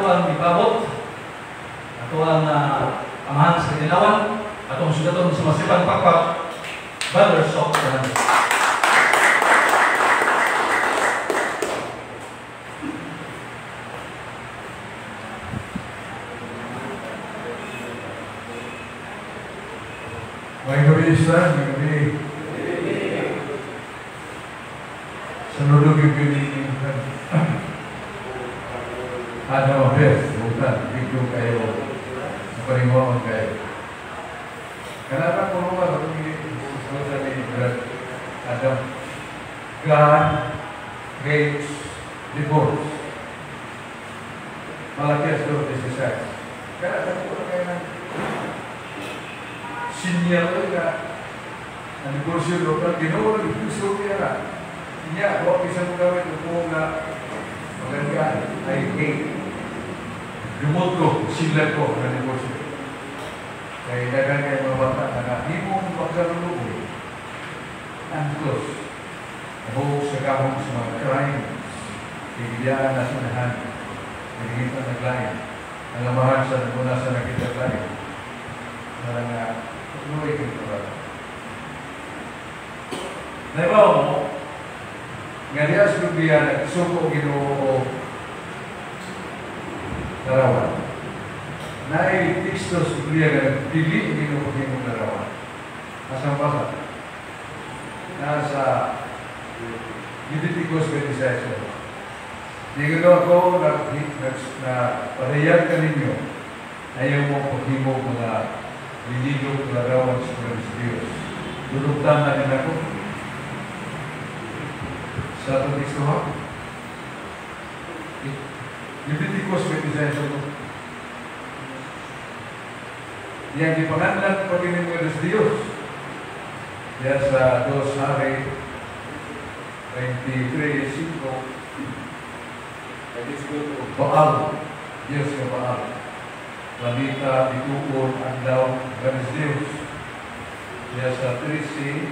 ato ang gipabot, ato ang amahan sa Kinilawan, atong sugaton sa masipang pakpak, Brother Sok Fernandez. May gabi isa, may gabi. Sa nulog yung gabi Adam Beth, butan, bigyo kayo, naparingoon kayo. Kanara ko naman, itong isusa ni Brad Adam, God hates divorce. Malakias 2:16. Kaya sa ko na kayo ng sinyal nga, ang divorce lokal, Ginoo, nag-gusto niya na. Niya, huwag isang gawin, ito nga, magandaan, I hate. Remote ko, sila ko na divorce. Kaya dagan kayo mga bata na nahimong pagkaluluoy, angkos, nahuog sa kamong sa mga crimes, bigyan na sinahan, nagigita naglain, ang amahan sa naguna sa nakita lain, na nga, tuloy kayo kabata. Naibaw mo, nga diya sa Biblia, nagsuko Ginoo larawan. Naay teksto sa Biblia nga dili Ginoo himong larawan. Asang basa? Nasa Leviticus 26. Digo ako na parehiyag ka ninyo, ayaw mo paghimog mga lililog larawan sa mga Diyos. Dulugtan na din ako. Sa atong teksto ha? Leviticus 26. Yang gipanganlan pag-ining mga Diyos. Diyan sa 2 Hari 23:5. Baal, Diyos ka Baal. Planeta, bituon, andaw, gamis Diyos. Diyan sa 3C,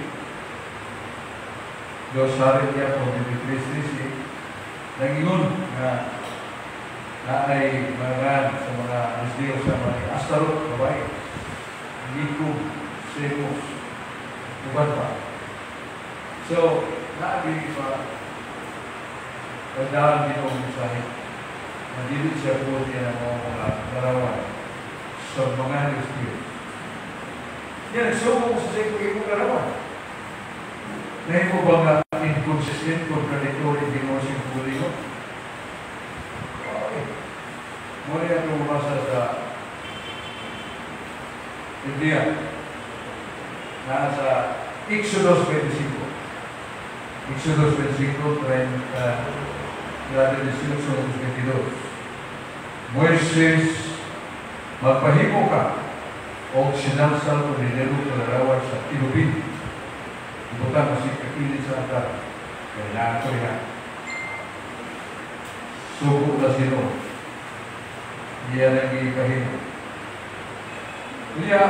2 Hari niya po, 23:3C, nangingon nga na ay mga sa mga Diyos sa mga Astarot, babae, Nico, Semos, uban pa. So, naagi pa pagdaan Ginoong mensahe na dili siya po niya ng mga larawan sa mga Diyos. Yan, nagsuko sa siya kung imong larawan. Nahimo ba nga inconsistent, contradictory Ginoo sa iyong? Okay. Muna ito bumasa sa Biblia. Nasa Exodus 25. Exodus 25, 30, 18, 22. Moises, magpahimo ka og sinalsal o dinero kalarawan sa kilubin. Ibutan mo si kakilid sa altar. Kailangan ko yan. Suko na sino. Iya nang ipahimo. Kaya,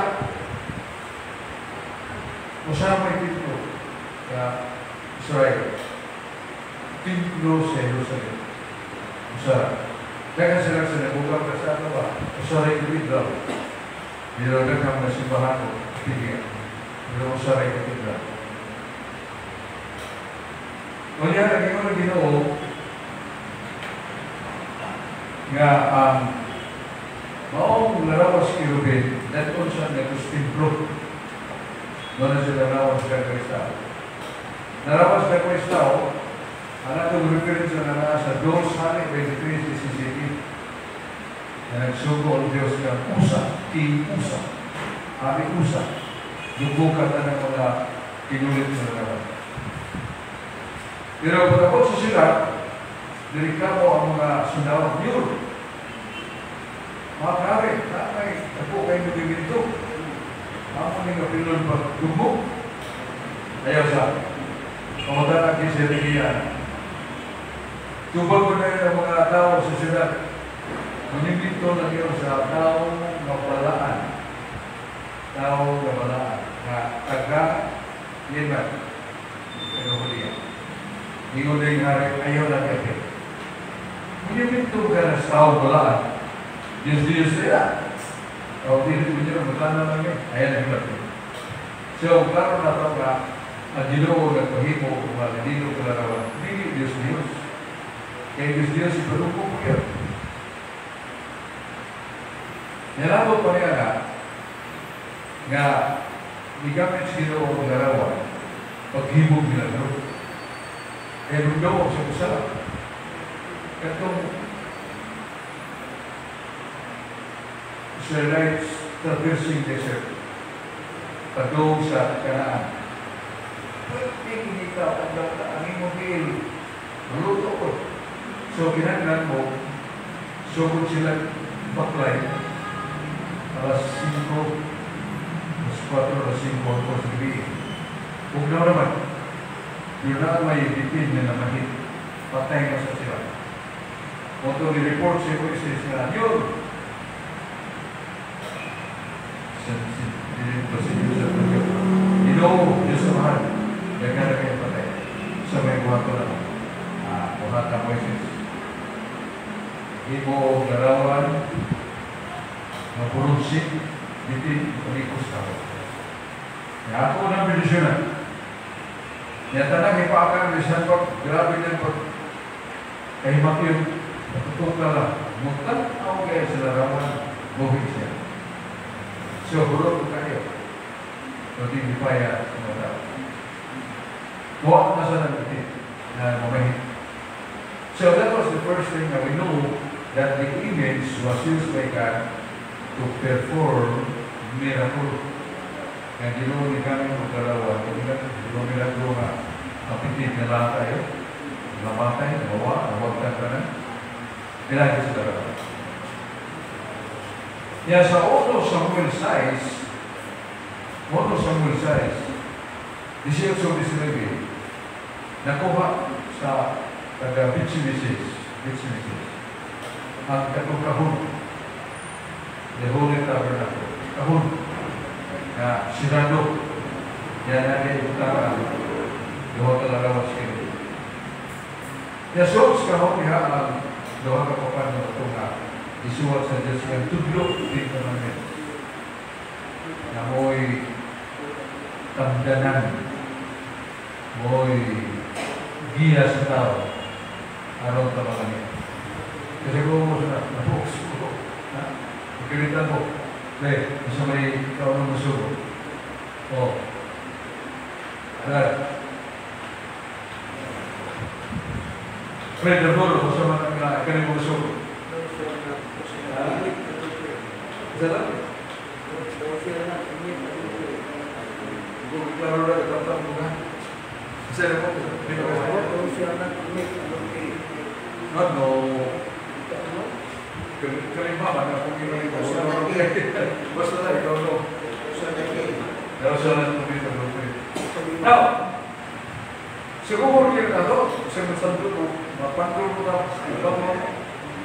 usama yung templo sa Israel. Templo sa Jerusalem. Usara. Dagan sila sa nabugang ka sa ano ba? Usara yung katedral. Pero daghang mga simbahan o kapilya. Pero usara yung katedral. Kaya, naging ang Ginoo nga ang maong larawan sa Kerubin, daton sa nagos templo. Doon na sila larawan sa Kristo. Larawan sa Kristo, ang atong referensya na naa sa 2 Hari 23:17 na nagsugo ang Diyos nga usa, King Usa, Hari Usa, dubukan na ng mga pinulit sa larawan. Pero pagkakot sa sila, dirikamo ang mga sundalo yun. Mga kare, nanay, ako kayo nagigito. Ako ni kapilon pagdumog. Ayaw sa, pamatanak ni Sergia. Tubag ko na yun ang mga tao sa siyudad. Manimito na yun sa tao nga balaan. Tao nga balaan. Nga taga, Yemen, taga Huliya. Ingon na yung hari, ayaw na kayo. Manimito ka na sa tao balaan. Diyos Diyos nila. O, dili ko nyo, magkano lang yun. Ayan ang iba. So, klaro na ito nga, ang Ginoo nagpahimo kung mga ganino kalarawan, dili Diyos Diyos. Kaya Diyos Diyos, ipadungko ko yun. Nilabot pa niya nga, nga, gigamit sa Ginoo ang larawan, paghimog milagro. Kaya nung sa kusala, katong Israelites traversing desert, padung sa Kanaan. Pwede kinita, ang imong tiil, maluto ko. So, kinahanglan mo, sugod sila baklay, alas 5, alas 4, alas 5, ako sa gabi. Huwag na naman, yun na may bitin na namahit, patay na sa sila. Moto ni-report si Moises nga, yun! Ginoo, Diyos sa mahal, daghan na kayo patay. Sa may buhat ko lang, buhat na Moises. Himo larawan, mapurunsi, bitin, palikos na ako. Kaya ako na bendisyonan. Niya tanang ipakan, bisan pag, grabe niyan pag, kahimak yun, natutok na lang. Mutan ako kaya sa larawan, buhin siya. So, hurot ko kayo. So, di paya sa mga tao. Huwag na sa nagbitin na mamahit. So, that was the first thing that we know that the image was used by God to perform miracle. Kaya Ginoo ni kami magdalawa, kaya milagro nga kapitit na lahat tayo, namatay, nawawa, nawagtan ka na, nilagay sa dalawa. Kaya sa 1 Samuel 6, 1 Samuel 6, 18-19, nakuha sa taga Bitsimisis, ang katong kahon, the Holy Tabernacle, kahon, na sirado, yan natin ibutang duha ka larawan sa kini. Kaya so, sa kahon niya ang duha ka papan na ito nga isuwat sa Diyos nga tudlo din commandments na mo'y tamdanan, mo'y giya sa tao aron tabangan niya. Kasi kung mo sa nabuks ko, ikilitan mo, sa may ikaw na musugo. Oh. Agad. Pre, Darboro, kung sa mga ikaw na musugo. Isa lang? Klaro na, itamtam mo na. Isa lang po. Hindi ka kasi po? Not no. Kalima ba na kung ginawin ko? Basta na, ikaw no. Basta na, now, siguro rin na ito, sa masanto ko, mapantol ko na, iba mo,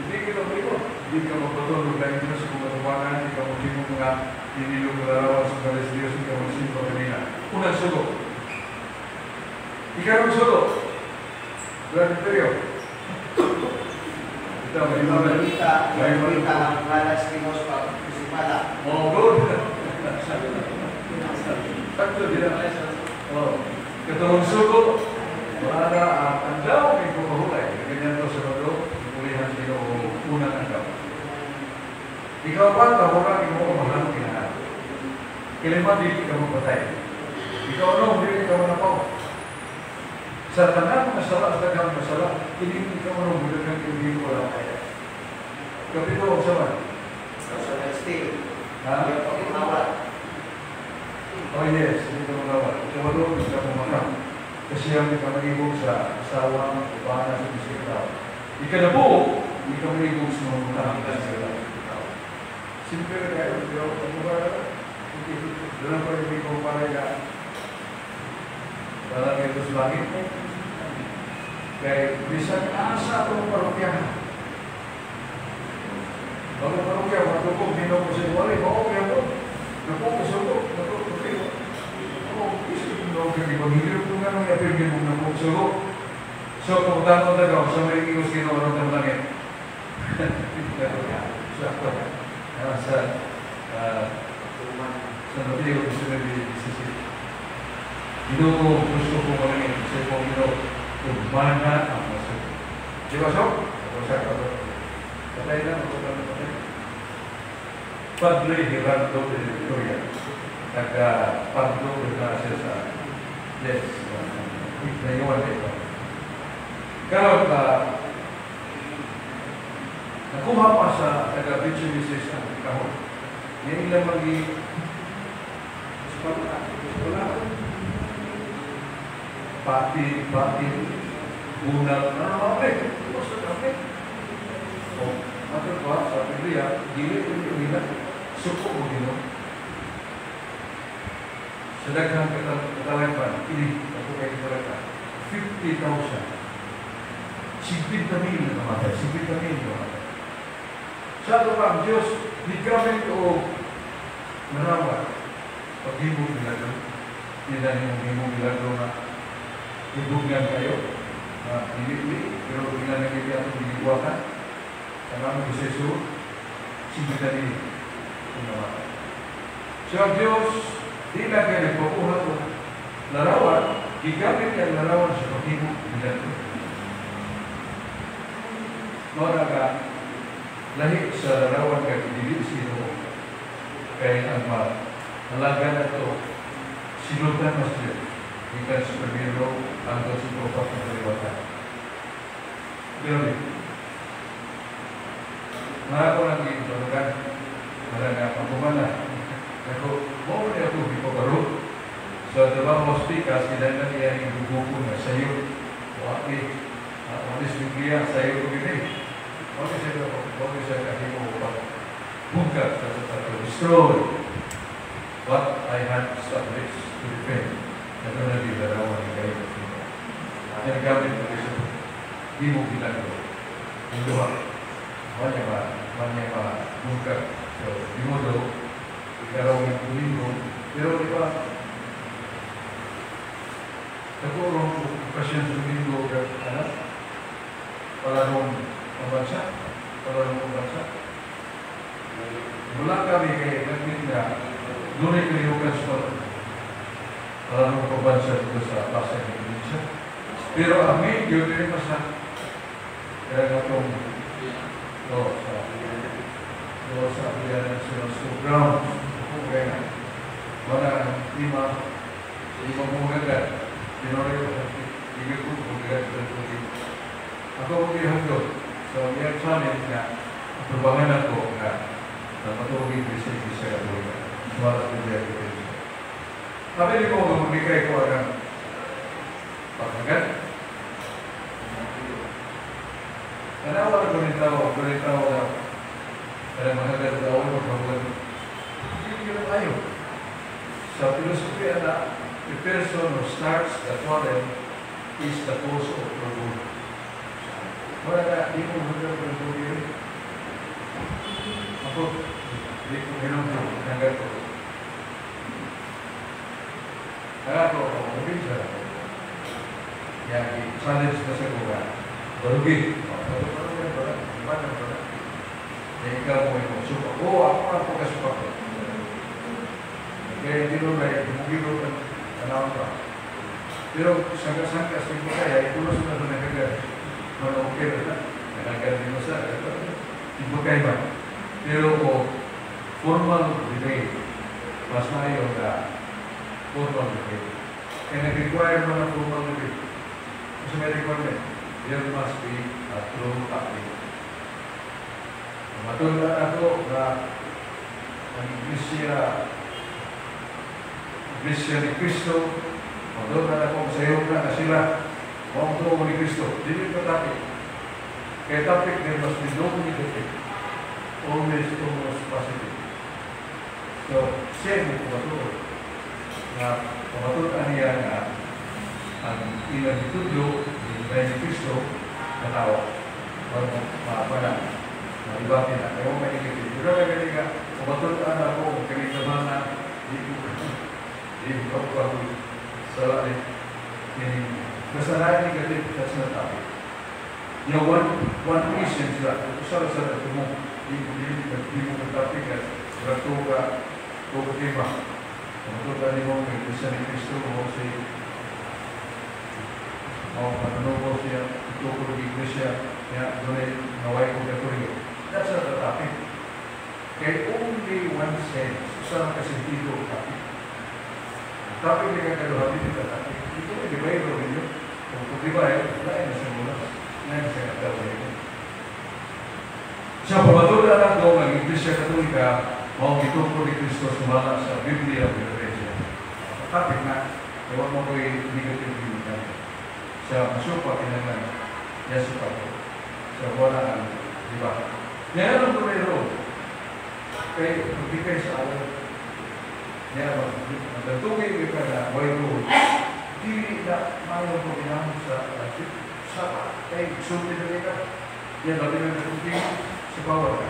hindi kita mo, hindi ka magpatulog dahil Diyos kung matawanan, hindi ka maging mga inilong larawan sa balis Diyos, hindi ka magsimba kanina. Unang sugo. Ikalong sugo. Brother Terio. Ito, may Malita, malita ang malas ni Pag. Oh, good. Tatlo din na. Oh, katong sugo, wala na ang andaw may kumahulay. Ganyan to sa mga pulihan sino unang andaw. Ikaw pa, tawaran mo mahal kinahan. Kilima, dili ka mapatay. Ikaw no, dili ka manapaw. Sa tanang masala, sa daghang masala, hindi ikaw no, budagang hindi ko wala kaya. Kapito, ang sama. Ha? Oh yes, hindi ka magawat. Ikaw no, hindi ka pumakap. Kasi ang hindi ka mag-ibog sa asawang ubana sa bisig tao. Ikalapo, hindi ka mag-ibog sa mga butang sa tao. Simple na kayo, pero pag-ubara ka, doon pa rin ko para ka parang ito sa langit. Kaya bisan asa itong parokya. Bago parokya, matukog, dino ko sa iwali, maokya ko. Napukasuko, napukasuko. Oh, isip mo na kayo, ko nga nung yapirgin mo napukasuko. So, kung tanong na ka, sa may ingos ginawa ng langit. Sakto. Ginoo, gusto ko malangit sa imong Ginoo, ugmana ang masuko. Di ba so? Ako sa ako. Patay na, ako na patay. Padre Gerardo de Victoria. Nagka-Pablo na siya sa, yes, naiwan na ito. Karon nakuha pa sa taga Mitsubishi ang kahon. Yan ilang magi eskwela, pati, pati, unang, ano, okay, basta kami. O, ato pa, sa Biblia, dili ko yung nila, suko mo Ginoo. Sa daghang katalagpan, ini, ako kay Baraka, 50,000. 50,000 na namatay, 50,000 na namatay. Sa ato pa, ang Diyos, gigamit o larawan, paghimo milagro, hindi na yung himo milagro nga ibugnan kayo, na dili, pero ila na kayo atong ginibuhatan. Ang among proseso, 50,000 ang namatay. So ang Diyos, di na kayo nagpakuha o larawan, gigamit ang larawan sa paghimo milagro. Mao na ka, lahi sa larawan kay dili sino kay ang mahalaga na to silutan mas Diyos gikan sa primero hanggang sa upat na kaliwatan. Grabe. Mga ko lang ginturukan, wala nga pagkumana. Ako, mo ni ako gipabaro. Sa Davao Hospital, sila na niya yung bubuko na sayo. Waki, alis Biblia, sayo ko gini. Waki siya waki siya kahimo pag bungkag sa to destroy what I had established to defend. Ito na di larawan ni kayo. Yan gamit ko sa himo ginagawa. Ang duha. Wanya ba, bungkag. So, di mo do, ikaw ng Domingo, pero di ba, nagkurong okasyon sa Domingo, ano? Palarong pambansa, palarong pambansa. Wala kami kay nagmit na doon ay kalihukan sa palarong pambansa dito sa Pasay ng Indonesia. Pero ang main yun, hindi pa sa kaya nga itong do sa Apliana National School Grounds. Kung kaya nga, wala ang lima, lima mong agad. Tinore ko, ibig ko, kung agad ko. Ako kung gihagdo. So, iyang challenge nga, aprobahan ako nga, na matuugin ko sa Iglesia Katolika. Wala sa Biblia ko. Sabi ko, kung magbigay ko ang paghagat. Tanawa na ganito na kaya mahagad daw, maghagat. Hindi ko tayo. Sa filosofiya na, the person who starts the quarrel is the cause of trouble. Wala na, di ko hanggang trouble yun. Ako, di ko hinong hanggang ko. Kaya ako, mungkin siya ako. Yan, i-challenge na sa kuha. Barugi. Barugi, barugi, barugi, barugi. Ikaw mo yung suka. Oo, ako ang pagkasuka ko. Kaya hindi rin ay bumugiro ng tanawan pa. Pero sangka-sangka, sa kaya, itulos na sa nagagal. Mana okay na. Nagagal din mo sa. Iba kayo ba? Pero o, formal debate, mas maayo na formal debate. Kaya nag-require mo na formal debate. Kasi may requirement, there must be a true topic. Matulad ako na ang Iglesia, Iglesia ni Cristo, matulad ako sa iyo na sila, maong tuo ni Cristo. Dili pa topic. Kaya topic, there must be no negative. Always, almost positive. So, siya mo pumatuod. Na pumatuod niya na ang ilang itudlo ni Cristo na tao. Para mapala. Malibati na. Kaya mo may negative. Pero kaya ganyan ka, pumatuod ako, kaya naman na, di ko ako sa lalit. Basta na negative, that's not topic. Yung one reason sila, usa sa ito mo, di mo topic at rato ka, tema. Kung ni mo, may Iglesia ni Cristo, mo si o manunubo siya, itukod ng Iglesia, niya, doon ay naway ko Katoliko. That's not the topic. Kaya only one sense, usa ka sentido ang topic. Ang topic ni kakaduha, dili ka topic. Ito ay divide ro ninyo. Kung divide, lain na siya muna. Lain na siya kadaw ninyo. Sa pamatulan nato ang Iglesia Katolika, mao gitukod ni Kristo sumala sa Biblia o referensya. Topic na, ewan mo ko'y negative view na. Sa masupa, kinahanglan, yasupa ko. Sa wala ang, di ba? Yan ang numero. Kay, magbigay sa away. Yan, magdatugi ka na, way rule. Dili na, mayo ko ginamit sa sa kay sulti na ka. Yan, labi na natugi sa bawat ka.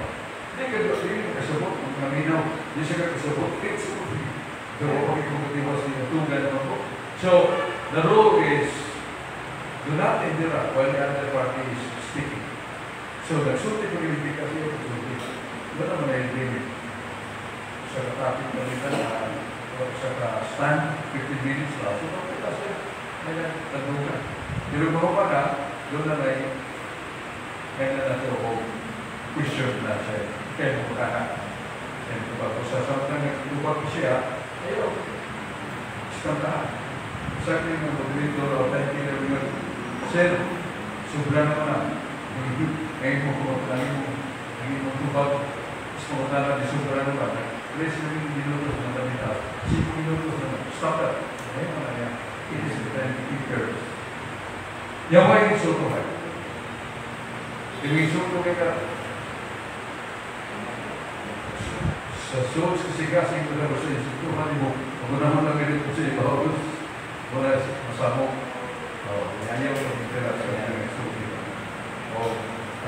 Hindi ka doon, hindi ka kasabot, maminaw. Hindi siya ka kasabot. Pero okay kung katiwas niya, tugan naman po. So, the rule is, do not interrupt while the other party is speaking. So, nagsulti ko rin kasi yung sulti. Wala naman na yung limit. Sa topic na rin na, sa ka-stand, 15 minutes lang. So, okay kasi, may nagtadugan. Pero kung pa ka, doon na may, kaya na nato o question na siya. Kaya mo ka na. Kaya mo ba, kung sa samtang nagtubag ko siya, ayaw, istamtahan. Sa akin ng moderator o timekeeper, "Sir, sobra naman na. Ngayon mo kung ang imong tubag, mas na di sobra naman. 3 minutos na kami na, 5 minutos na, stop that." Ngayon mo na niya, it is the timekeeper. Yang way insulto kayo. Yung insulto kay ka, sa sulod sa sigasing ko na sa insultuhan mo, magunahon lang ganito sa ibaw, wala masamo. Oh, ayaw pa interrupt sa mga insulto. O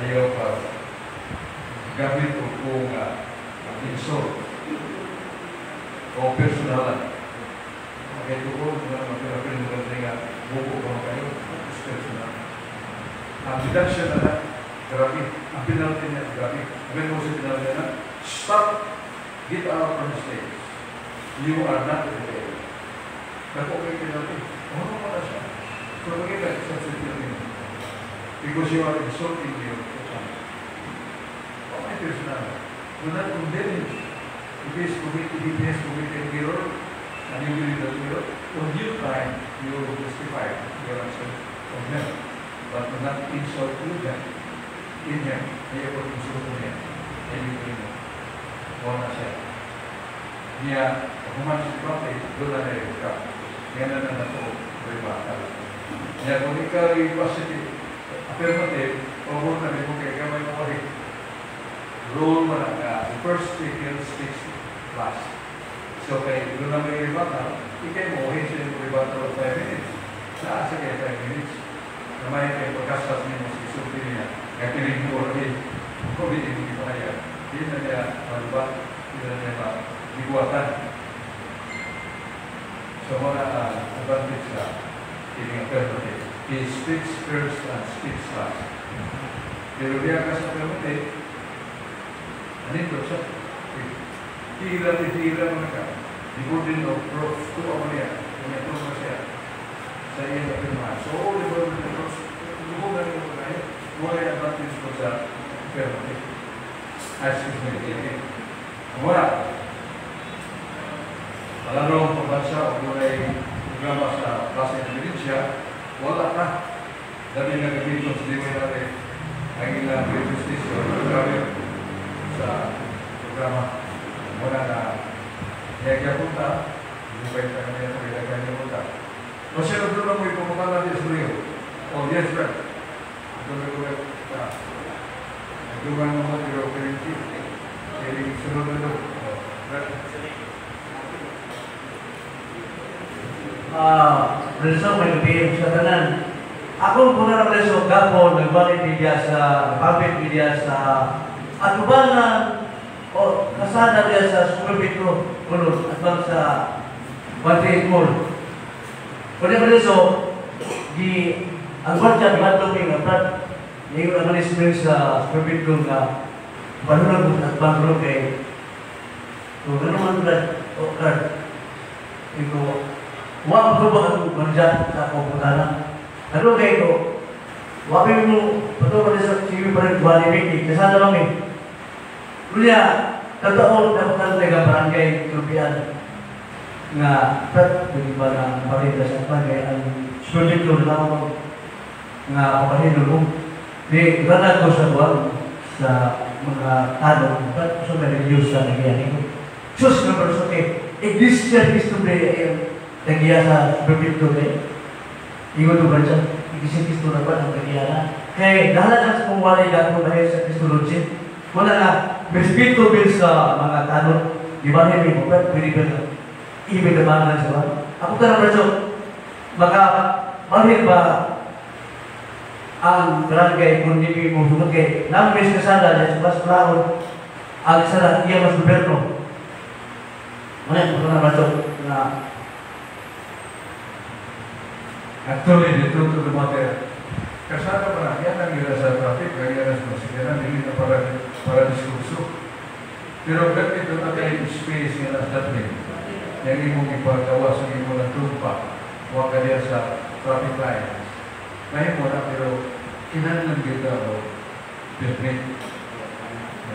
ayaw pa gamit o kung insult o personalan. Okay, tuko, na magpirapin mo nga buko pa kayo, is personal. Ang deduction na grabe. Ang penalty niya, grabe. Ang mo sa penalty na, stop, get out from the stage. You are not in the way. Dako kay penalty. Ano mo na siya? So, magkita sa penalty. Because you are insulting your child. Okay, personal. Do not condemn him. If he is committed, if he has committed error, and you believe that error, on due time, you will justify your action on him. But do not insult with him. In him, ayaw ko insulto niya. Ayaw ko niya. Wala siya. Niya, pag sa debate, doon na ka. Niya na na nato, rebuttal. Niya, kung ikaw ay positive, affirmative, pabor na rin mo kay gamay mo rin. Rule mo na ka, the first speaker speaks last. So, kay doon na may rebuttal, ikay mo, okay siya yung rebuttal of 5 minutes. Naa sa kay 5 minutes. Namay kay pagkasas niya mo sa isulti niya. Kaya piling mo rin, kung hindi mo kaya, hindi na niya malubat, hindi na niya magiguatan. So, mga advantage sa kining affirmative. He speaks first and speaks last. Pero diya ka sa affirmative, anito siya. Tira, tira mo na ka. The burden of proof, tuwa mo niya. Kung ito mo siya sa iyang afirmahan. So, all the burden of proof, lubog na rin mo kayo. Wala yung advantage ko sa affirmative. Excuse me, okay. Wala. Palarong pambansa o dunay programa sa Plaza Independencia, wala na. Dami nga gamiton sa diway natin ang ilang radio station, grabe sa programa. Wala na niya punta, hindi pa yung kanya ito, kanya punta. O siya doon lang mo ipupunta natin sa Rio. Oh, yes, sir. Doon na ko na. Nagdugan mo pero pero kaya sunod na doon. Oh, right. Reso may gabi sa tanan. Ako muna ng reso gapon nagbalik media sa public media sa atubangan o kasada diya sa Super Metro Kulon at bang sa 18 Mall. Kunya reso gi ang gwardiya giadto mi nga brad niyo ang alis sa Super Metro nga balunag at bang kay kung ano man brad o card. Iko, wa ko ba ang manja sa akong putanan. Ano kay ko? Wa mo pato pa sa TV pa rin wali miki kasada lang eh. Unya, totoo dapat ang taga barangay Trupian nga pet di ba na parida sa barangay ang supervisor na nga papahinlo mo. Di rana ko sa buwan sa mga tanong, but so may reviews sa nagyani ko. Sus, number so kay Iglesia Cristo ay nagya sa supervisor eh. Ingon ko ba dyan? Iglesia Cristo na ba ang nagya na? Kaya dahala na sa kung walay gato dahil sa Cristology. Wala na, respeto bil sa mga tanong. Di ba hindi mo ba? Pwede ba na? Ibig na ba na siya? Ako ka na ba maka mahil ba ang barangay kung di mo sumod kay namis kasada sa mas klaon ang sana iya mas gobyerno. Wala ko na ba na actually, the truth of the matter, kasada pa na, yan ang nila sa traffic, kaya na sa masikaran, hindi na para diskurso. Pero ganito na kayo space nga na dating, yung imong ipagawas, yung imong nagtumpa, huwag ka diya sa traffic lines. Ngayon mo na, pero kinanglan kita o permit.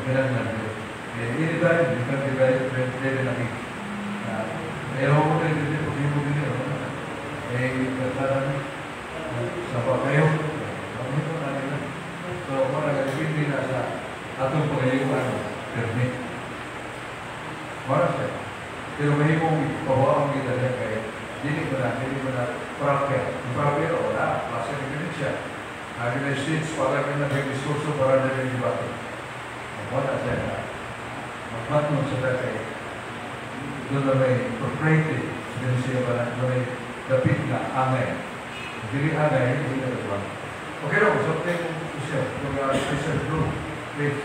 Kinanglan kita. Anytime, you can be very very lucky. Pero ako na rin, hindi mo din. Eh, kasada sa pa kayo. Pagkito na nila. So, wala ka, depende na sa atong pagayuan permit. Wala siya. Pero may mong ipawaang kita niya kay dili mo na proper. Proper, wala. Klase ng siya. Ang States, para ka na may diskurso, para na may debate. Wala siya na. Magmatnong sa kay doon na may propriety. Doon siya para doon may dapit na angay. Dili angay, hindi na diba? Okay na, so take siya. Mga special group, please.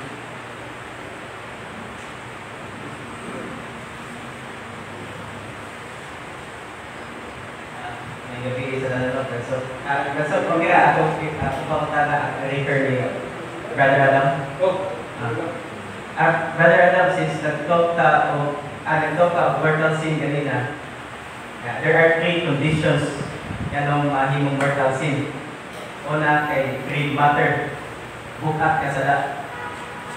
May gabi sa lalo, so, so kung kaya ako papunta na refer ni Brother Adam. Oh. Brother Adam, since nag-talk ta of mortal sin kanina, there are three conditions yanong mahimong mortal sin. Una kay grave matter, bukat ka sala.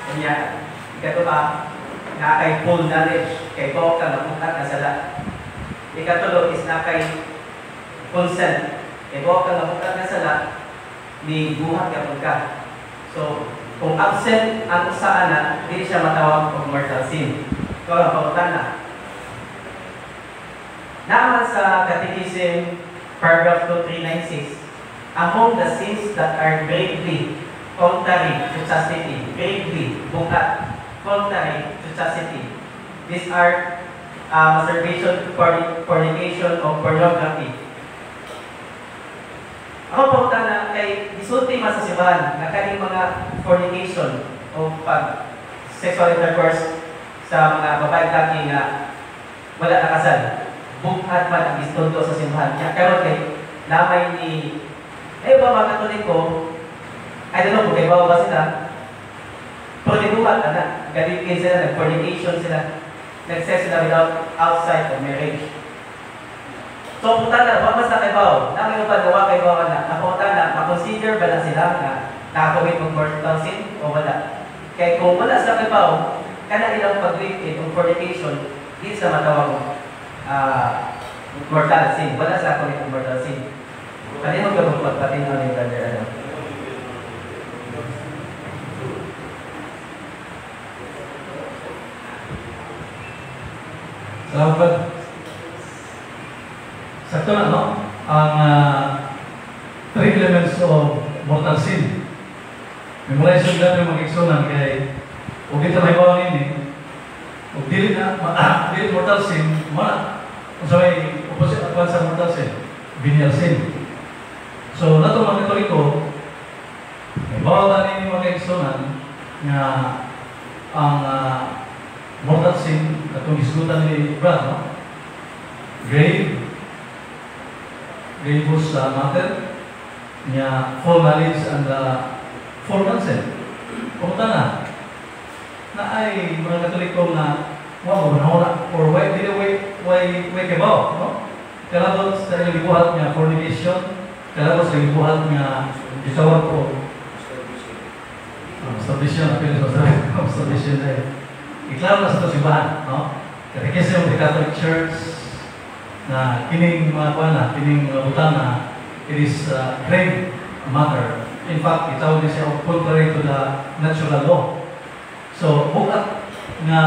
Kanya, ikatupa, na kay full knowledge, kay buok ka nga bukat ka sala. Ikatulo is na kay consent, kay buok ka nga bukat ka sala, ni buhat ka pagka. So, kung absent ang usa ana, dili siya matawag og mortal sin. Ikaw ang pangutana. Naaman sa Catechism, paragraph 2396, among the sins that are gravely contrary to chastity, gravely, bukat, contrary to chastity, these are masturbation, fornication, o pornography. Ako pangutana kay gisulti man sa simbahan na kaning mga fornication o pag sexual intercourse sa mga babae laki nga wala nakasal. Bughat man ang gistundo sa simbahan. Kaya karon kay lamay ni eh ba mga Katoliko, I don't know kung kay ba sila, pero dibuhat ana, galikin sila, nag-fornication sila, nag-sex sila without outside of marriage. So, putana, wa basta kay bawo, na ba gawa kay bawo na, naputana, ma-consider ba na sila nga nakakommit og mortal sin o wala? Kay kung wala sa kay bawo, kana ilang pag-live og fornication, di sa matawag mortal sin. Wala sa commit og mortal sin. Kanino ka magpagpatinaw ni Brother Adam? Salamat. Sakto na, no? Ang three elements of mortal sin. Memorize yung dami yung mag-iksunan kay huwag dito may bawa nini, huwag dili na, dili mortal sin, wala. Kung sa may opposite at sa mortal sin, venial sin. So, nato mga Katoliko, may bawa na nini mga nga ang mortal sin, atong gisgutan ni Brad, no? Grave, grievous matter, niya full knowledge and full consent. Pumunta na, na ay mga Katoliko nga, wow, wala, or wait, dili wait, way kabaw, no? Kalabot sa ilang gibuhat nga fornication, kalabot sa gibuhat nga gitawag ko masturbation, apil sa masturbation na yun. Iklaro na sa ito simbahan, no? Catechism of the Catholic Church na kining mga kuan na, kining mga butang na it is a grave matter. In fact, itawag niya siya contrary to the natural law. So, bukat nga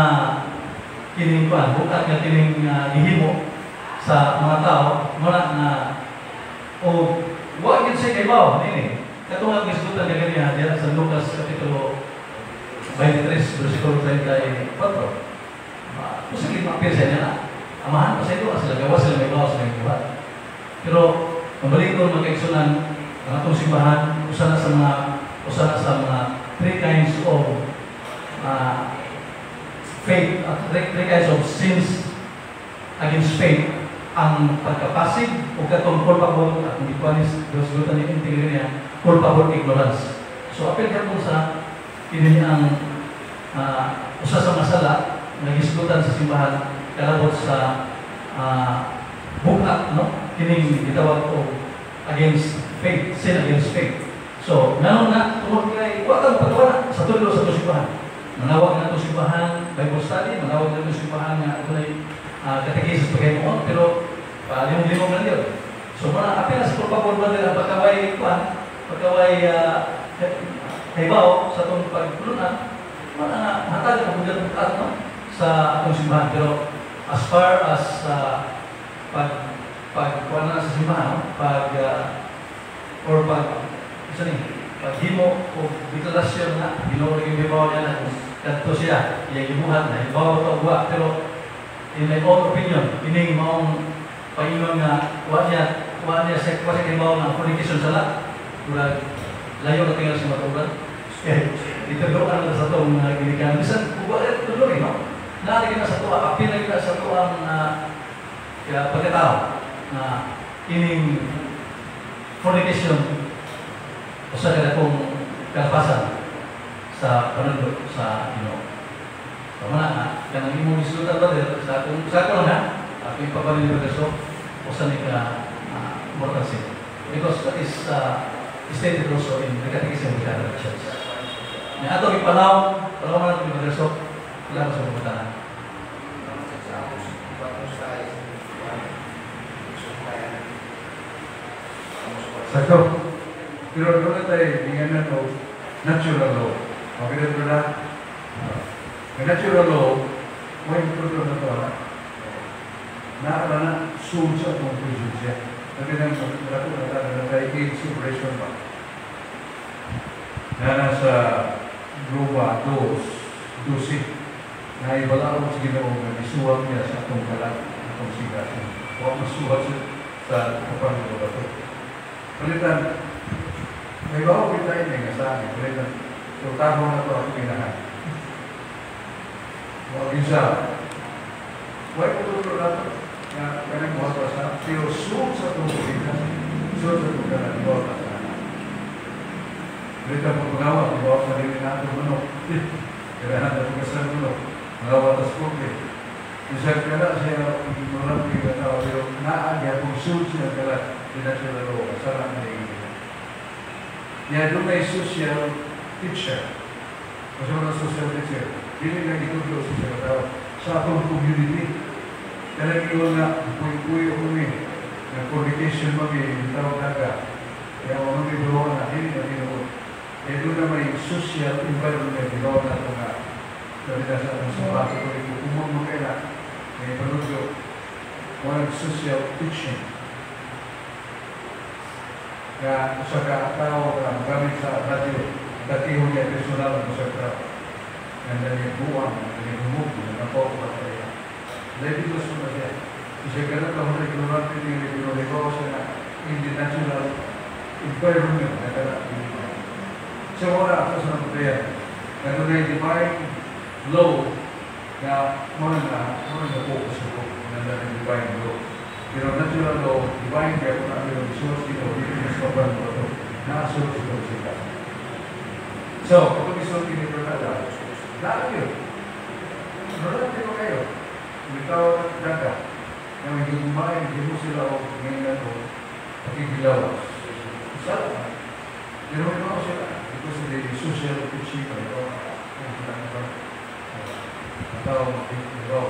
kining kuan, bukat nga kining gihimo sa mga tao, muna nga o wa gyud siya kaybaw nini. Katong nga gisgutan nga ganiha diya sa Lucas kapitulo 23 versikulo 34. Posible maapil sa niya na. Amahan pa sa ito, sila gawa sila may bawa sila may. Pero mabalik ko mga kaigsunan, ang atong simbahan, usa na sa mga three kinds of faith, at three kinds of sins against faith, ang pagkapasig o katong culpable, at hindi ko anis, dosgutan ni integral niya, culpable ignorance. So apil ka sa kini ang usa sa masala nga gisgutan sa simbahan kalabot sa bukat, no, kining gitawag og against faith, sin against faith. So ngano na tungod kay wa kang pagkawa sa tulo sa atong simbahan. Manawag na atong simbahan Bible study, manawag na atong simbahan nga adunay katekesis pagkaimuon, pero palimong-limong na yun. So muna apil na sa culpable ba nila pagkaway kuan, pagkaway kaybaw sa atong pagtulunan, mana nga hatag ang bugat, no, sa atong simbahan. Pero as far as pag pag kuan na sa simbahan, no? Pag or pag isa ni paghimo o deklarasyon na Ginoo lagi mibaw niya na kadto siya iya gibuhat na ibaw to wa, pero in my own opinion kining maong paingon nga wa niya sa wa siya kibaw nga fornication sala, murag layo na tinggal sa maturan eh itudloan na sa atong mga ginikanan bisan wa tudlo eh, no, naa lagi na sa tuwa, apil lagi na sa tuang kaya pagkatao na kining fornication usa ka dakong kalapasan sa panudlo sa Ginoo. So mana nga kanang imong gisulutan ba sa ako lang ha, ako ipabalin ni Brother, usa ni ka mortal sin. Because that is stated also in the Catechism of the Catholic Church. Nga ato ipalaw, palaw man natin ni Brother So, wala sa pagkatanan. Sakto. Pero doon na tayo, tingnan o natural law. Okay na na? Ang natural law, may improve na ito, ha? Naara na, soon sa atong konsensya. Sabi nang malako na tayo na tayo, age separation ba? Na nasa Roma 2, 12, na ibalaon sa Ginoo nga gisuwat niya sa atong kalat, atong sigasin. Wa masuwat sa kapal ng bato. Palitan, may bawo kita ini nga sa amin. Palitan, sultaho na ito ang ginahan. Wa gisa. Wa ko na ito nga kanang buhat sa pero suot sa atong ginahan. Suot sa atong kalat, ibaw na sa amin. Palitan, pag magawa, ibaw sa dili na itong manok. Kailangan na itong kasang manok. Magawa tas kopi. Isang kala siya, ignorante nga tao, pero naa kung suot siya kalat, di natural law, kasala na yung niya. Doon may social teacher. Kasi wala social teacher. Dili na gitudlo sa sa tao sa atong community. Kaya ingon nga, puy-puy kami, nag-fornication mami, tawag naga. Kaya mga may buruan na, dili na tinuod. Kaya doon na may social environment, di ba na ito nga, sabi na sa atong simbahan, kung kumon mo kayo na, may panudlo, walang social teaching. Nga usa ka tao nga mogamit sa radyo, datihon niya personal ang usa ka tao. Nga nalibuan, nalihumog, nagkapo ko ba kaya. Dahil na siya. Isa ka na taon na ignorante niya, pero siya na in the natural environment na kana. So wala ako sa napatayan. Na doon divine law na muna na focus ako na na divine law. Pero natural law, divine kaya kung ano yung source dito, dito mas kapal mo ito, nasa sa sila. So, kung isulti ni Bernardo, lalo yun. Ignorante ko kayo. Bitaw daga. Nga may gugmain, hindi mo sila o ngayon o pakikilawas. Sala. Pero may mga sila because of the social teaching, ito, kung sila na ba, ang tao makikilaw.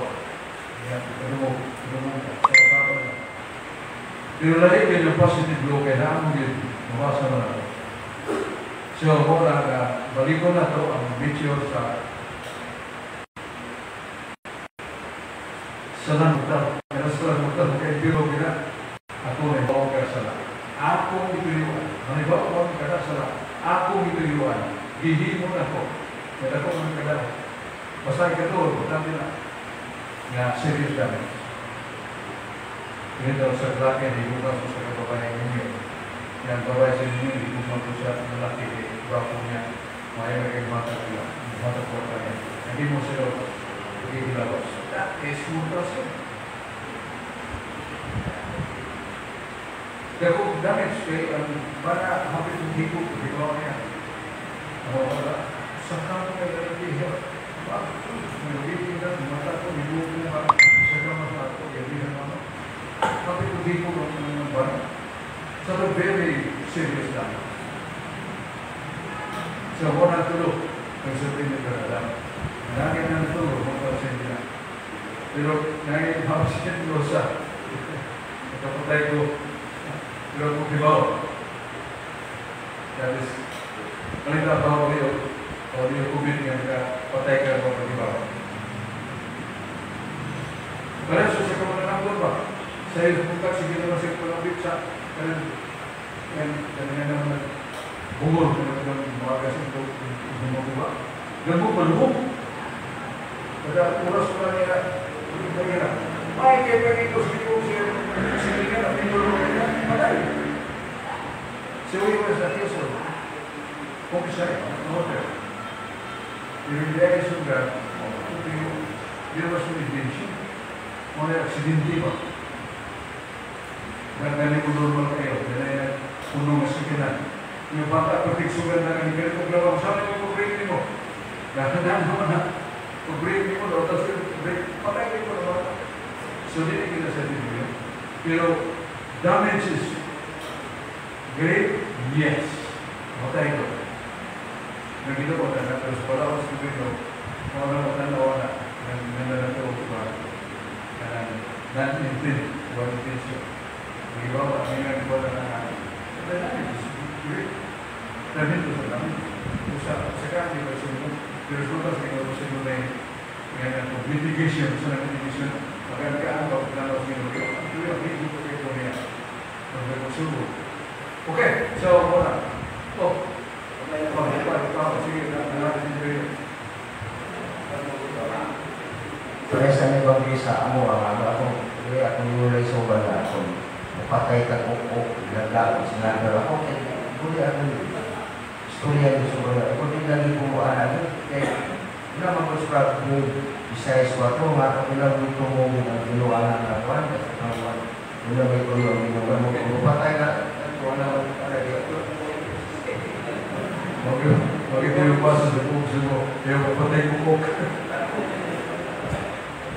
Yan, tulungo, tulungo ka. Sa tao na. Pero lahi kayo yung positive law, kaya naamong yun, mabasa mo na ito. So, mo na nga, baliko na to ang nature sa salang mutal. Pero sa salang mutal, kaya pero gina, ako may bawang ka sala. Akong ituyuan. Manibaw ko ang kada sala. Akong ituyuan. Gihimo na ko. Kaya ako ang kada. Basta ikato, butang nila. Nga serious damage. Ganito sa lalaki, hindi ko sa kababayan ninyo. Yan, babae sa ninyo, hindi ko sa lalaki, gwapo niya. Mayo na kayo mata nila. Mata ko niya. Hindi mo sila pagkikilabas. That is mortal sin. Dako damage kay ang para hapit ng higop, ikaw niya. Wala. Sa kamo kay lalaki, nagiging na, mata ko, higop mo ka, sa kamo sa ako, gabihan mo. Hapit ng higop ang mga bana. So, very serious damage. So, wala tulo, nagsabi ni Brother. Nangin na tulo, mortal sin nila. Pero, nangin hapsin ko sa, nakapatay ko, pero kung hibaw, that is, malita pa ako niyo, o niyo kubit nga ka, patay ka mo pag-hibaw. Pero sa kamananambon ba? Sa iyo, kung sige naman siya palapit sa, kanina naman bungol, kanina mga kasi ito, gumaguba. Ganun malubog. Kada oras ko na niya, niya, ay, kaya pag-ito, sige ko siya, sige nga, pinulong niya, patay. So, he was a Quezon, homicide, murder. Pero hindi ay sugat, there was no intention. Mga aksidente ba? Nagdali ko normal kayo, dahil puno nga sakinan. Yung bata, pagtigsugan na kami, ganito glawang, saan yung pag-break mo? Gano'n naman na, pag-break mo, tapos break, patay ko na bata. So, hindi kita sa dinyo. Pero, damage is great, yes. Matay ko. Nagito ko na, pero sa pala ako sa gobyerno, wala ko na wala, nananato ko ba, non-intent, one intention. Nag-iba, ang ginagawa na na, the damage is great. Damage sa damage. Sa kanya, kasi mo, pero sa sa inyo, sa inyo na yung mitigation, sa mitigation, magandaan ba, pagkano sa inyo, pero hindi ko kayo niya. Pagkakasubo. Okay, so, wala. Oh, oh, sige, natin kayo. Presa ni Banggi sa amo ang ano akong akong yulay sa wala akong patay kag ukok lagla sinabi ako kay buli akong istorya ni sa wala ako di lagi kumuan ano kay wala man ko sa Bisaya sa ato nga ako ilang tungo ang ginuanan na kuan wala may tuyo ang ginuan mo patay na wala man para di ako. Okay, yung paso sa puso mo, yung patay kukok.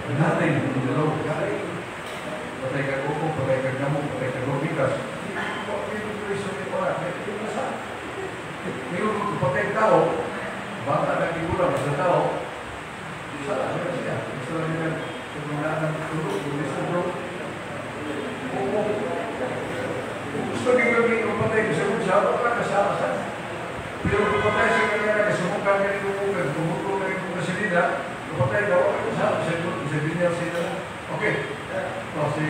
Nothing in the law. Patay ka kukok, patay ka gamok, patay ka gobitas. Ngayon, patay tao, bata na gigulang sa tao, isa lang siya. Isa lang niya, kung wala ng tulog, kung isa bro. Kukok. Gusto niyo gawin yung patay, kasi kung siya, wala kasama sa. Pero kung patay sa kanya na kasumukan ka ni Kukukan, tumuto ka ni Kukasilina, kung patay ka, wala kasama sa sa sila. Okay. O, si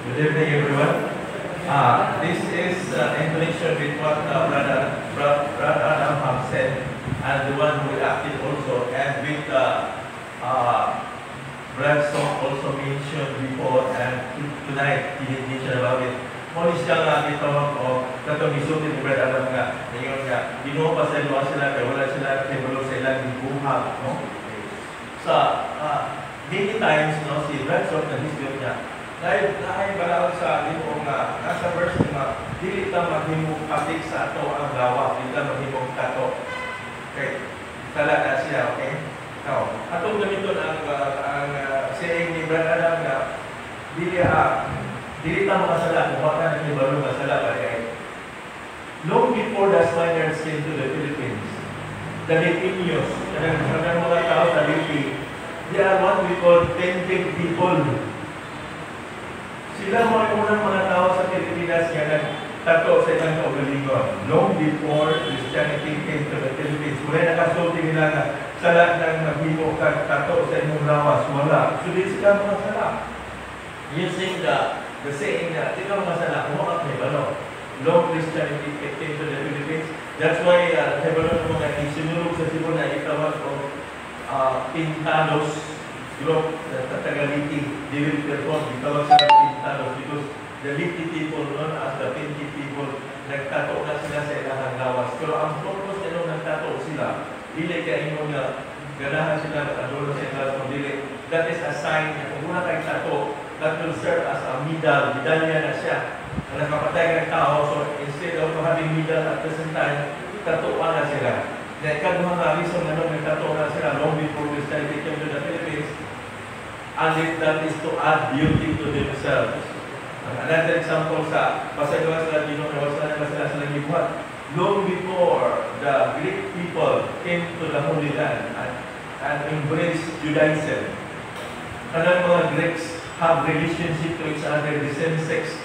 Good evening, everyone. This is in connection with what Brother Adam have said, and the one who acted also, and with Brad Song also mentioned before, and tonight he did mention about it. Muna siya nga gitawag o katong isulti ni Brad Adam nga, ngayon nga, Ginoo pa sa ilo sila, kaya wala sila kay sa ilang gibuhat, no? Sa many times, no, si Brad Song nag-dispute niya, dahil naay balaod sa Ginoo nga, nasa verse nga, dili ta maghimong patik sa ato ang gawa, dili ta maghimong Sala na siya, okay? Now, atong gamiton ang saying ni Brad Adam nga dili ta makasala kung wa ka nakibalo nga sala pa ay. Long before the Spaniards came to the Philippines, the Leyteños, kanang mga tao sa Leyte, they are what we call painted people. Sila mo ang unang mga tao sa Pilipinas nga nagtato sa ilang kaugalingon. Long before Christianity came to the Philippines, wala nakasulti nila nga sala nang maghimo kag tato sa imong lawas. Wala. So di sila mga sala. Using the saying na di ka mga sala, kung ka may balo. Long Christianity came to the Philippines. That's why kahibalo ng mga isinulog sa Cebu na itawag o Pintados group na taga-Leyte, they will perform, itawag sila Pintados because the Leyte people, known as the Painted people, nagtato na sila sa ilang lawas. Pero ang purpose nila nagtato sila, dili kay ingon nga ganahan sila makadulo sa ilang lawas, dili. That is a sign na kung wala kay tato, that will serve as a medal, medalya na siya. Na nakapatay ka ng tao, so instead of having medal at the same time, tatuan na sila. Dahil kaduha nga reason na nung nagtato na sila long before Christianity came to the Philippines, and that is to add beauty to themselves. Ang another example sa pasayloan sila Ginoo na wala na sila silang gibuhat. Long before the Greek people came to the Holy Land and embraced Judaism, kanang mga Greeks have relationship to each other, the same sex.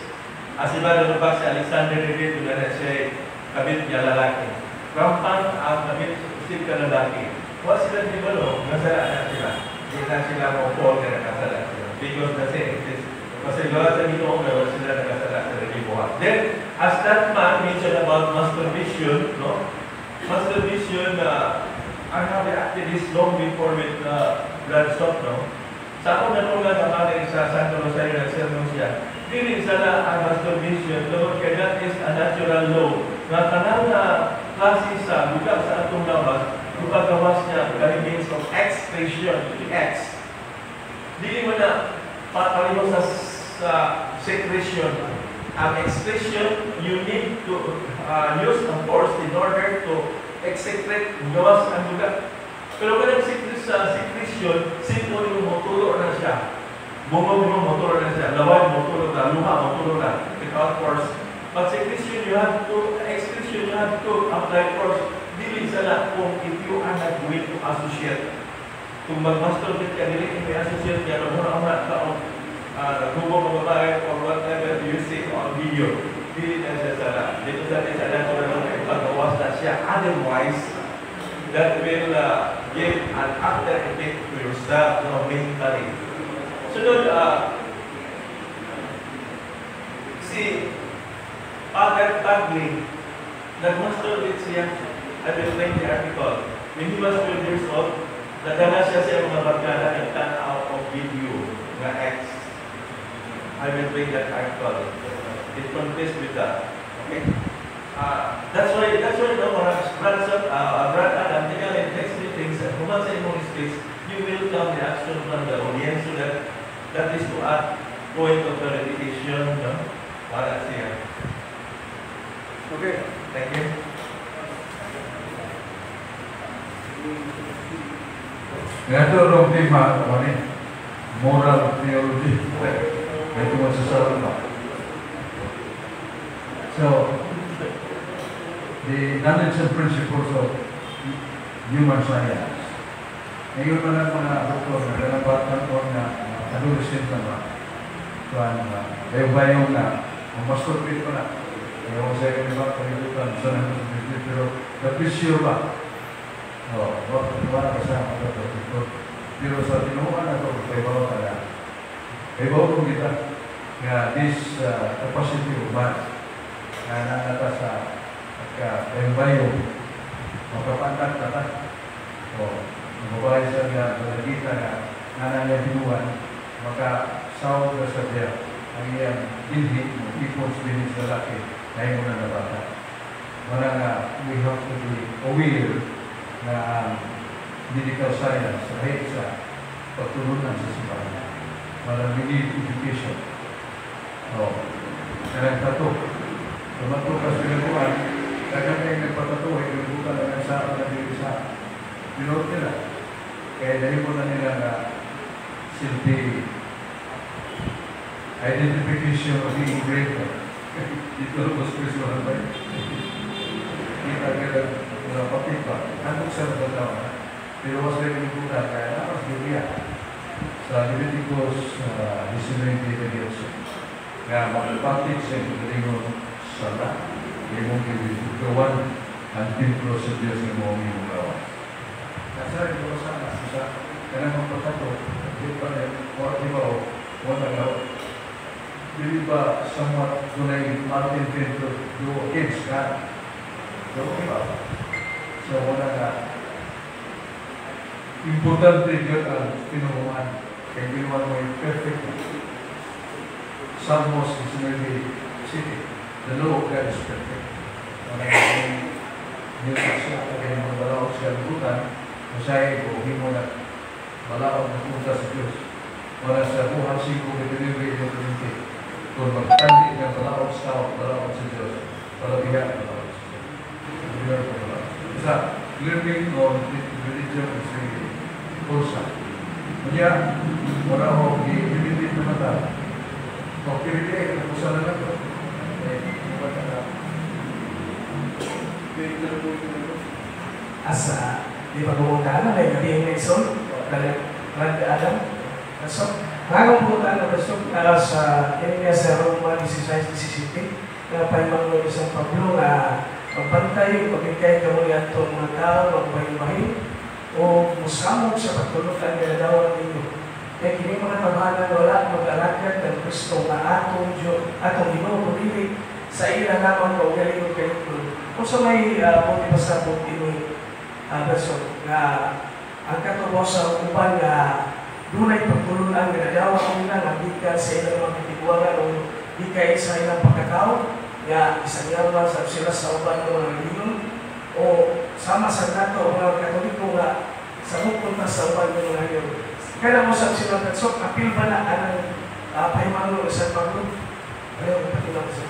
As iba na ba si Alexander the Great, wala na siya kabit niya lalaki. Rampant ang kabit sila ka lalaki. Wa sila di ba no? Nasala na sila. Di na sila mo fall na nakasala sila. Because the same, it is kasi gawa sa Ginoo nga wala sila nakasala sa gibuhat. Then, as that man mentioned about masturbation, no? Masturbation, I have reacted this long before with Brad Sock, no? Sa ako nanungan sa pare sa Santo Rosario ng sermon siya, dili sala ang masturbation tungod kay that is a natural law. Nga tanan na klase sa lugar sa atong lawas, ipagawas niya by means of excretion, X. Dili mo na pareho sa secretion. Ang excretion, you need to use a force in order to excrete, gawas ang lugar. Pero kung sa secretion, simple yung motulo na siya. Bungog mo, motulo na siya. Laway, motulo na. Luha, motulo na. Without force. But secretion, you have to, excretion, you have to apply force. Dili sala kung if you are not going to associate. Kung mag-masturbate ka, dili may associate niya, maghuna-una ka o naghubog ka babae or whatever you see on video. Dili na siya sala. Dito sa atin sa natural na ipagawas na siya. Otherwise, that will give an after effect to yourself, no, mentally. Sunod, si Father Tagle, nag-masturbate siya. I will link the article. When he was 12 years old, nadala siya sa mga barkada nagtanaw og video nga X. I will bring that article. It confessed with that. Okay? That's why, no, mga Brad, Brad Adam, tingnan in next meetings, human sa imong speech, you will come reaction from the audience so that that is to add point of clarification, no? Para siya. Okay. Thank you. Ganito ang tema, ano ni? Moral theology. May tungkol sa sarap ba? So, the knowledge and principles of human science. Ngayon man ang mga doktor na kanabatan o na adolescent na ba, kuan na, bayo-bayo na, ang masturbate pa na. Kaya ko sa inyo ba, kalibutan, sa nang masturbate, pero the pressure ba? Oh, wala ka sa mga doktor. Pero sa tinuan na ito, kay bawa ka na. Kay bawa kong kita, nga this capacity of man, na nanata sa pagka bayo-bayo, makapantak na ta. O, ang babae sa nga dalagita nga nananya binuan, makasawag na sa diya ang iyang dinhi, mo ipon sa dinhi sa lalaki, na na na bata. Wala nga, we have to be aware na ang medical science rahit sa pagtulunan sa simbahan. Wala, we need education. O, kanang tato. Tumato ka sa pinagbuhan, daghang kayo nagpatato, ay nagbutan na sa na dili sa Pinuot nila. Kaya dahil mo na nila na silbi identification of being great. Dito na mas personal ba yun? Kita nila mga papel ba? Anong sa mga tao na? Pero mas may kinibutan kaya na mas Biblia sa Leviticus 19:28 nga magpatid sa iyong sala imong gigawan ang templo sa Diyos nga mao ang imong gawas. Nasa rin ko sana sa kanang magpatato, di pa na wala di ba o wala na dili ba somewhat dunay malintent to do against God? So, di ba? So, wala na importante yun ang tinuruan. Kaya ginawa mo yung perfect. Salmos 19:7. The law of God is perfect. Wala na yung nilta siya, kaya mga balaod sa kalibutan, masaya ko, himo na balaod na punta sa Diyos. Wala sa buhat 5:29. Kung magtandi ng balaod sa tao, balaod sa Diyos, palabihan balaod sa Diyos. Palabihan balaod. Isa, learning on religion is really wholesome. Kanya, wala ko i-limited na mata. Okay, ay, katapusan na lang ito. Eh, wala na. Asa di ba pumunta na may gabi ng sol Brad Adam so bagong pumunta na so sa kanya sa Roma 16:17 nga pahimangon ni San Pablo nga magbantay pagkay kamo niadtong mga tao magbahin-bahin o musamog sa pagtulukan nga nadawan ninyo kay kini mga tabanan wala mag-alagad kang Kristo nga atong Dios atong Ginoo kundi sa ila lamang kaugalingon kalingkod. Kung sa may buti pasabot ini verso nga ang katubo sa uban nga dunay pagtulunan nga nadawa nila nga gikan sa ilang mga katiguangan o gikan sa ilang pagkatao nga isang yaman sa sila sa uban ng mga relihiyon o sama sa nato mga Katoliko nga sa punta sa uban ng mga relihiyon. Kaya mo sa sila so apil ba na anang pahimango sa Pablo? Ayaw, patilang sa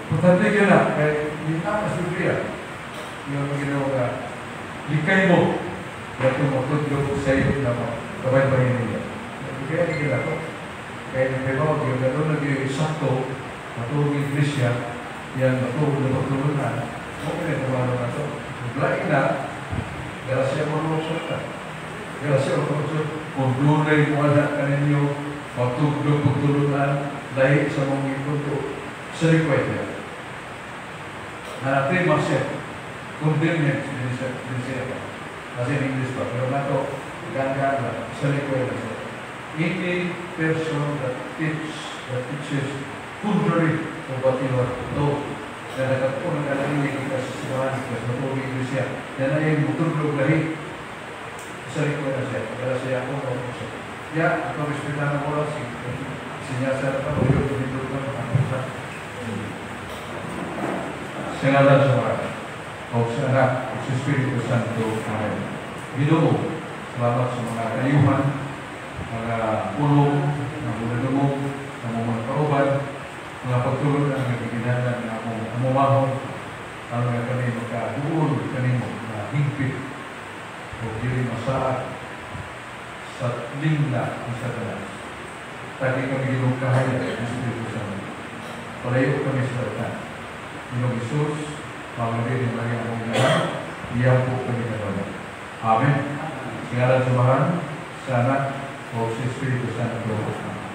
Importante ka na, kaya hindi na mas Biblia. Yung ginawa nga, likay mo, na tumutudlog sa iyo na kabay-bahin niya. Kaya hindi na ito. Kaya nagpaibaw, yung gano'n nag sakto, matuhog yung iglesia, yan matuhog na pagtulunan, okay na tumalo na ito. Lain na, Galacia 1:8 na. Galacia 1:8, kung dunay mo anak ka ninyo, magtugdog pagtulunan, lahi sa mong ipunto, sa request niya. Na tema siya, condemned din siya. Kasi in English pa, pero nato, gandaan na, sa request siya. Any person that teaches contrary to what you are taught, na nakatuon ang alangin ka sa simbahan, kasi matuloy iglesia, yan ay mutulog lahi, sa request na siya, kaya siya ako, ako siya. Kaya, ako respetan ang oras, sinyasa na pa, o yun, dito na, sa Sa ngalan sa Ama, o sa Anak, o sa Espiritu Santo. Amen. Ginoo, salamat sa mga kayuhan, mga pulong, mga bunadumog, mga kauban, mga pagtulong na nagiginalan na among amumahon, ang mga kami makaduol kanimo na higpit o dili masaad sa lingla ni Satanas. Tagi kami Ginoo kahayag ng Espiritu Santo. Palayo kami sa Satan. Ginoo Jesus, mga ni Maria among inahan, iyang po kami karon. Amen. Sa ngalan sa Amahan, sa Anak, o sa Espiritu Santo. Amen.